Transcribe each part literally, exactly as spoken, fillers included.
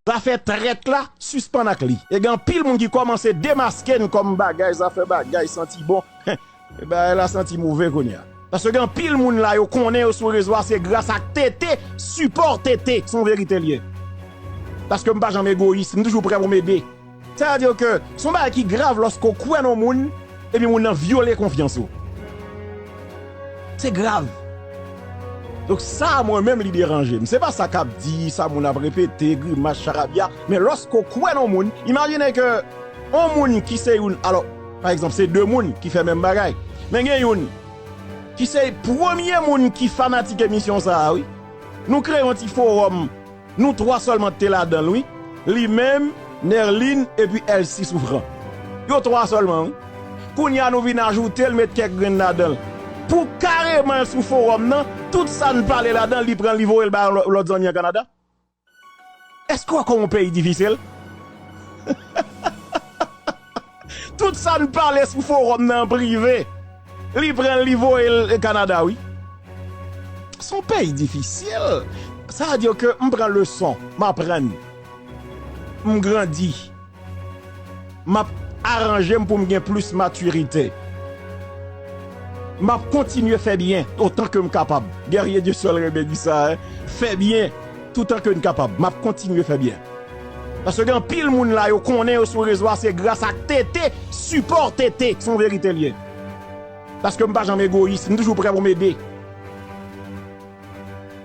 Zafè trèt la, sispann ak li. E gen anpil moun ki kòmanse demaske n kòm bagay, zafè bagay santi bon. E bagay la santi move kounye a. Paske gen anpil moun la, yo konnen yo sou rezo a, se gras ak T T, sipò T T, se yon verite l ye. Paske m pa janm egoyis, m toujou prè pou m ede. Sa vle di ke se yon bagay ki grav lòske w kwè nan yon moun, epi moun nan vyole konfyans ou. Se grav. Donk sa, mwen menm, li deranje m. Se pa sa k ap di, sa moun ap repete, grimas, charabya. Men lòske w kwè nan yon moun, imajine ke yon moun ki se youn, alò, pa egzanp, se de moun ki fè menm bagay. Men gen youn ki se premye moun ki fanatik emisyon sa a, wi. Nou kreye yon ti fowòm, nou twa sèlman te ladan l, wi. Li menm, Nerline, epi Elsie Souffrant. Yo twa sèlman, wi. Kounye a, nou vin ajoute l, met kèk grenn ladan l. Pou kareman l sou fowòm nan, tout sa n pale ladan l, li pran l, li voye l bay lò-, lòt zanmi an Kanada. Èske w wè kòman yon peyi difisil? Tout sa n pale sou fowòm nan an prive, li pran l, li voye l Kanada, wi. Se yon peyi difisil. Sa vle di ke m pran leson, m aprann, m grandi. M ap aranje m pou m gen plis matirite. M ap kontinye fè byen otan ke m kapab. Guerrier Dieuseul Reme di sa, hein. Fè byen toutan ke n kapab. M ap kontinye fè byen. Paske gen anpil moun la, yo konnen yo sou rezo a, se gras ak T T, sipò T T, se yon verite l ye. Paske m pa janm egoyis, m toujou prè pou m ede.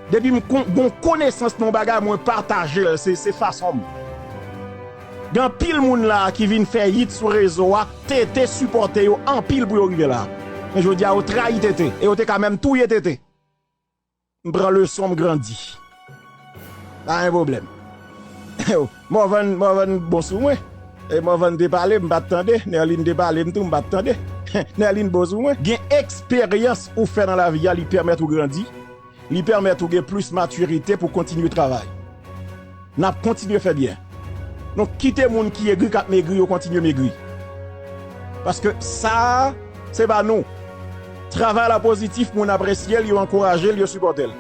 Depi m kon-, gon konesans nan yon bagay, mwen pataje l, se, se fason m. Gen anpil moun la ki vin fè yit sou rezo a, T T sipòte yo anpil pou yo rive la. Men jodi a, yo trayi T T, e yo te ka menm touye T T. M pran leson, m grandi. Pa gen pwoblèm. Morvan, Morvan bon sou mwen. E Morvan te pale, m pa t tande. Nerline te pale m tou, m pa t tande. Nerline bon sou mwen. Gen eksperyans ou fè nan lavi a, li pèmèt ou grandi. Li pèmèt ou gen plis matirite pou kontinye travay. N ap kontinye fè byen. Donk, kite moun ki egri, k ap megri, yo kontinye megri. Paske sa a, se pa nou. Travay la pozitif, moun apresye l, yo ankouraje l, yo sipòte l.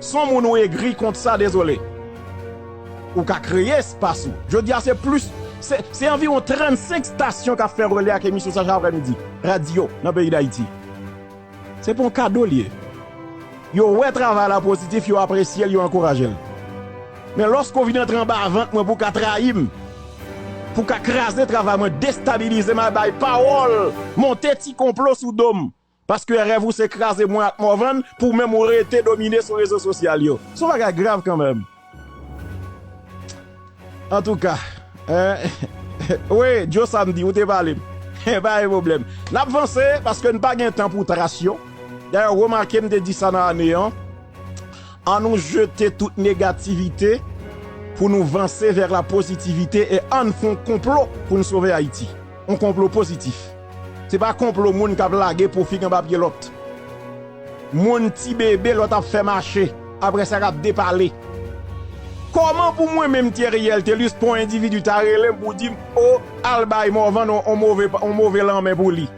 Si yon moun ou egri kont sa, dezole. Ou ka kreye espas ou. Jodi a, se plis, se, se anviwon trannsenk estasyon k ap fè relè ak emisyon sa chak aprèmidi. Radyo nan peyi Dayiti. Se pa yon kado l ye. Yo wè travay la pozitif, yo apresye l, yo ankouraje l. Men lòske w vin antre anba vant mwen pou w ka trayi m, pou w ka kraze travay mwen, destabilize m, al bay pawòl, monte ti konplo sou do m, paske rèv ou se kraze mwen ak Morvan, pou w menm ou rete domine sou rezo sosyal yo. Se yon bagay grav kanmenm. Antouka, hein, wi, Joe Samedi, ou te pale m. Pa gen pwoblèm. N ap vanse, paske n pa gen tan pou tras yo. Dayè, remake, m te di sa nan ane an. An nou jete tout negativite pou nou vanse vers la positivité e ann fè yon konplo pou n sove Ayiti. Yon konplo pozitif. Se pa konplo moun k ap lage pwofig anba pye lòt. Moun ti bebe lòt ap fè mache, apre sa k ap depale. Kòman pou mwen menm Theriel Thelus pou yon endividi ta rele m pou di m, o, al bay Morvan yon, yon move, yon move lanmen pou li?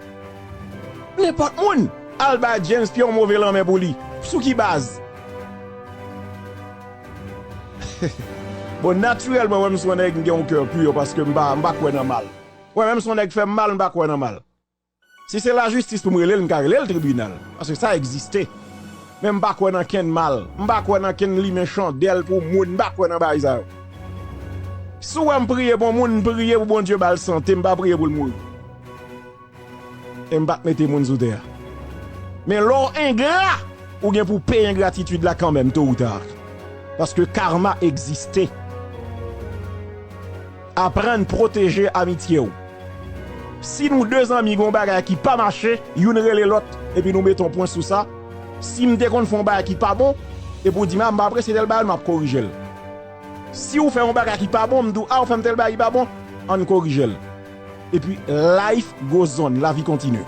Nenpòt moun, al bay James Pierre yon move lanmen pou li. Sou ki baz? Bon, natirèlman, mwen, m se yon nèg, m gen yon kè pi, paske m pa, m pa kwè nan mal. Mwen menm, si yon nèg fè m mal, m pa kwè nan mal. Si se lajistis pou m rele l, m ka rele l tribinal. Paske sa egziste. Men m pa kwè nan kenn mal. M pa kwè nan kenn limen chandèl pou moun. M pa kwè nan bagay sa yo. Si w wè m priye pou yon moun, m priye pou Bondye ba l sante, m pa priye pou l mouri. E m pa t mete moun sou tè a. Men lè w engra, ou gen pou peye engratitid la kanmenm, to ou ta. Paske karma egziste. Aprann pwoteje amitye w. Si nou de zanmi gen yon bagay ki pa mache, youn rele lòt, epi nou mete yon pwen sou sa, si m te konn fè yon bagay ki pa bon, epi w di m, a, m pa apresye tèl bagay, m ap korije l. Si w fè yon bagay ki pa bon, m di w, a, w fè m tèl bagay ki pa bon, ann korije l. Epi, life goes on, lavi kontinye.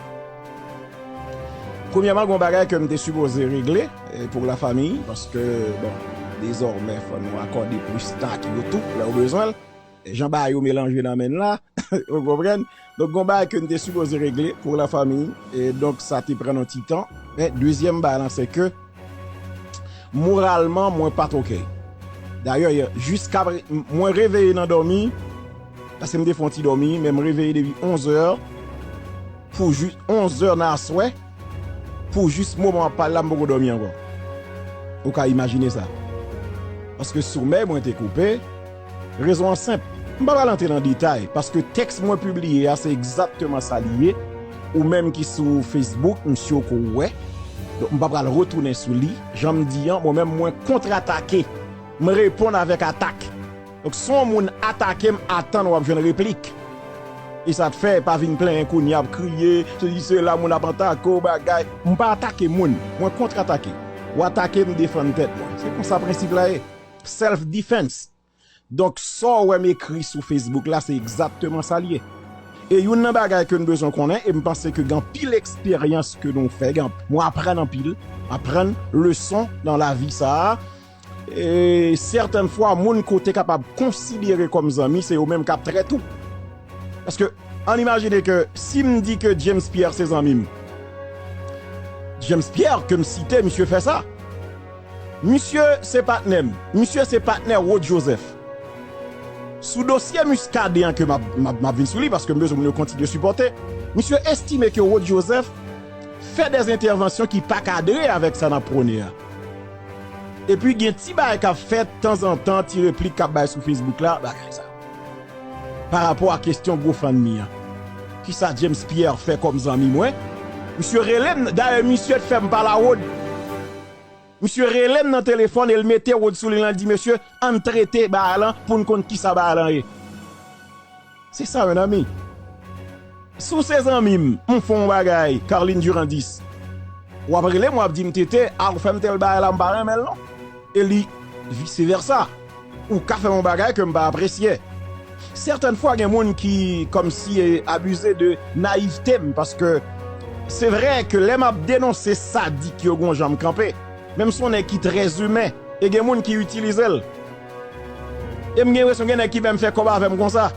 Premyèman, gen yon bagay ke m te sipoze regle, e, pou la famille, paske, bon, dezòmè, fò nou akòde plis tan ak yo tou, lè yo bezwen l. Jan bagay yo melanje nan men n la, ou konprann? Donk, gen yon bagay ke n te sipoze regle pou la famille, e donk, sa te pran yon ti tan. Men, dezyèm bagay lan, se ke, moralman, mwen pa t oke. Dayè, yè, jiska pre-, m-, mwen reveye nan dòmi, paske m te fè yon ti dòmi, men m reveye depi onz è, pou jis onz è nan aswè, pou jis moman m ap pale la, m poko dòmi ankò. Ou ka imajine sa. Paske somèy mwen te koupe, rezon an senp. M pa pral antre nan detay, paske tèks mwen pibliye a, se egzakteman sa li ye. Ou menm ki sou Facebook, m si w ko wè. Donk, m pa pral retounen sou li. Jan m di an, mwen menm, mwen kontratake. M reponn avèk atak. Donk, si yon moun atake m, atann w ap jwenn replik. E sa t fè, pa vin plenyen kounye a ap kriye, sesi, sela, moun ap atake w, bagay. M pa atake moun, mwen kontratake. W atake m, defann tèt mwen. Se konsa prensip la ye. Self defense. Donk, sa w wè m ekri sou Facebook la, se egzakteman sa l ye. E youn nan bagay ke n bezwen konnen, e m panse ke gen anpil eksperyans ke nou fè, gen, mwen aprann anpil, aprann leson nan lavi sa a. E sètèn fwa, moun ke w te kapab konsidere kòm zanmi, se yo menm k ap trèt ou. Paske, ann imajine ke si m di ke James Pierre se zanmi m, James Pierre ke m site, misye fè sa. Misye se patnè m. Misye se patnè Rod Joseph. Sou dosye Muscadin an ke m ap, m ap, m ap vin sou li, paske m bezwen moun yo kontinye sipòte. Misye estime ke Rod Joseph fè de entèvansyon ki pa kadre avèk sa n ap pwone a. Epi gen ti bagay k ap fèt tanzantan, ti replik k ap bay sou Facebook la, bagay sa. Pa rapò a kesyon GoFundMe an. Kisa James Pierre fè kòm zanmi mwen? Misye rele m, dayè misye t fè m pale a Rod. Misye rele m nan telefòn e l mete Rod sou liy lan, l di, "Mesye, ann trete bagay lan pou n konn kisa bagay lan ye." Se sa, mezanmi. Si w se zanmi m, m fè yon bagay, Carline Durandis, w ap rele m, w ap di m, "Tete, a, ou fè m tèl bagay la, m pa renmen l non." E li, vice versa. Ou ka fè m yon bagay ke m pa apresye. Sètèn fwa, gen moun ki kòmsi, eh, abize de nayivte m, paske se vre ke lè m ap denonse sadik yo, gon jan m kanpe. Menm si yon nèg ki trè imen, e gen moun ki itilize l. E m gen enpresyon gen nèg ki menm fè kòb avè m konsa.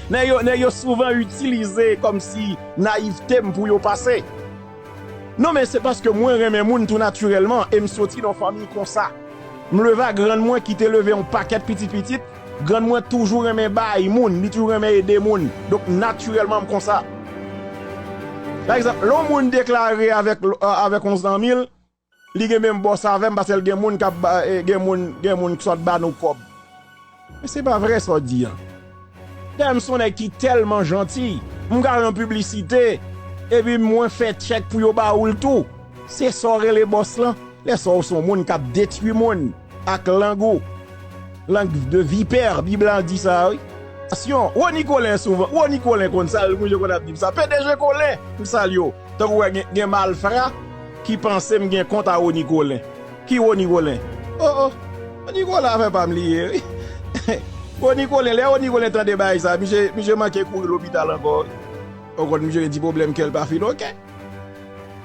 Nèg yo, nèg yo souvan itilize kòmsi nayivte m pou yo pase. Non, men se paske mwen renmen moun tou natirèlman e m soti nan yon fanmi konsa. M leve ak grann mwen ki te leve yon pakèt pitit pitit. Grann mwen toujou renmen bay moun, li toujou renmen ede moun. Donk, natirèlman, m konsa. Pa egzanp, lè yon moun deklare avèk, avèk yon zanmi l, li gen menm bòs avè m, paske l gen moun k ap ba, eh, gen moun, gen moun k sot ba nou kòb. Men se pa vre sa w di an. Dayè, m se yon nèg ki tèlman janti. M ka wè yon piblisite, epi mwen fè tchèk pou yo ba ou l tou. Se sa w rele bòs lan? Lè sa w se yon moun k ap detwi moun ak lang ou. Lang de vipè, Bib la di sa, wi. Atensyon, Rony Colin souvan, Rony Colin konn sa, l konn ap di m sa. P D G Colin, m salye w. Tankou wè gen, gen malfra ki panse m gen kont a Rony Colin. Ki Rony Colin? Oh, oh. Rony Colin afè pa m li ye, wi. Rony Colin, lè Rony Colin tande bagay sa, misye, misye manke kouri lopital ankò, wi. Ou konn misye gen ti pwoblèm kè l pa fin oke.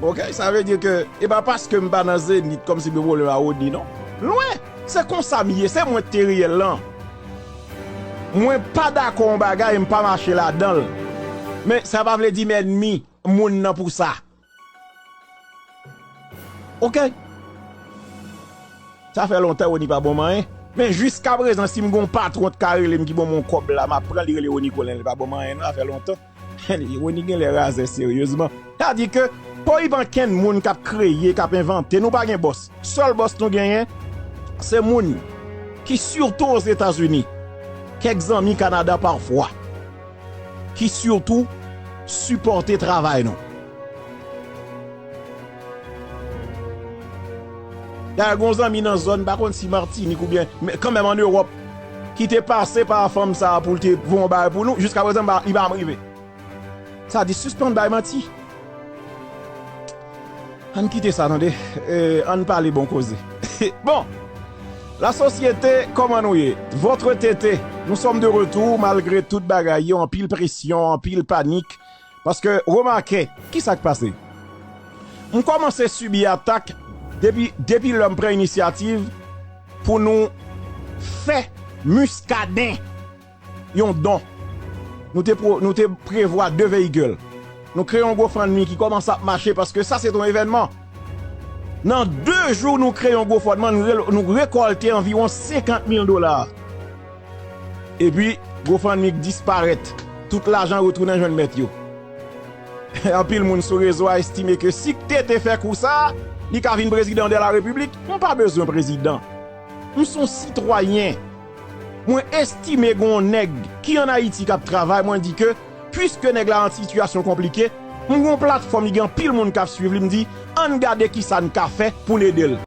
Oke, sa vle di ke e pa paske m pa nan Zenith kòmsi m gen pwoblèm a Rony, non. Lwen! Se konsa m ye, se mwen k te reyèl lan. Mwen pa dakò yon bagay, m pa mache ladan l. Men sa pa vle di m ènmi moun nan pou sa. Oke. Sa fè lontan Rony pa ban m anyen. Men jiskaprezan, si m gen yon patwon k ka rele m ki ban m yon kòb la, m ap pran li rele Rony Colin, li pa ban m anyen, non, sa fè lontan. Rony genlè razè seryezman. Sa di ke pa gen okenn moun k ap kreye, k ap envante. Nou pa gen bòs. Sèl bòs nou genyen, se moun ki sitou Ozetazini, kèk zanmi Kanada pafwa, ki sitou sipòte travay nou. Dayè, gen yon zanmi nan zòn, pa konn si Matinik oubyen, men kanmenm ann Ewòp, ki te pase pa fanm sa a pou l te voye yon bagay pou nou, jiskaprezan, li pa janm rive. Sa di, sispann bay manti. Ann kite sa, tande. Eh, ann pale bon koze. Bon, la société, kòman nou ye? Votre T T, nous sommes de retour malgré tout bagay yo, anpil presyon, anpil panik. Paske, remake, ki sa k pase? M kòmanse sibi atak depi, depi lè m pran inisyativ pou nou fè Muscadin yon don. Nou te, pwo-, nou te prevwa de veyikil. Nou kreye yon GoFundMe ki kòmanse ap mache paske sa se te yon evènman. Nan de jou, nou kreye yon GoFundMe, nou re-, nou rekòlte anviwon senkant mil dola. Epi, GoFundMe disparèt. Tout lajan retounen jwenn mèt yo. Anpil moun sou rezo a estime ke si T T fè kou sa, li ka vin prezidan de la repiblik. M pa bezwen prezidan. M se yon sitwayen. Mwen estime gen yon nèg ki ann Ayiti k ap travay, mwen di ke, piske nèg la an sitiyasyon konplike, m gen yon platfòm, li gen anpil moun k ap swiv li, m di, ann gade kisa n ka fè pou n ede l.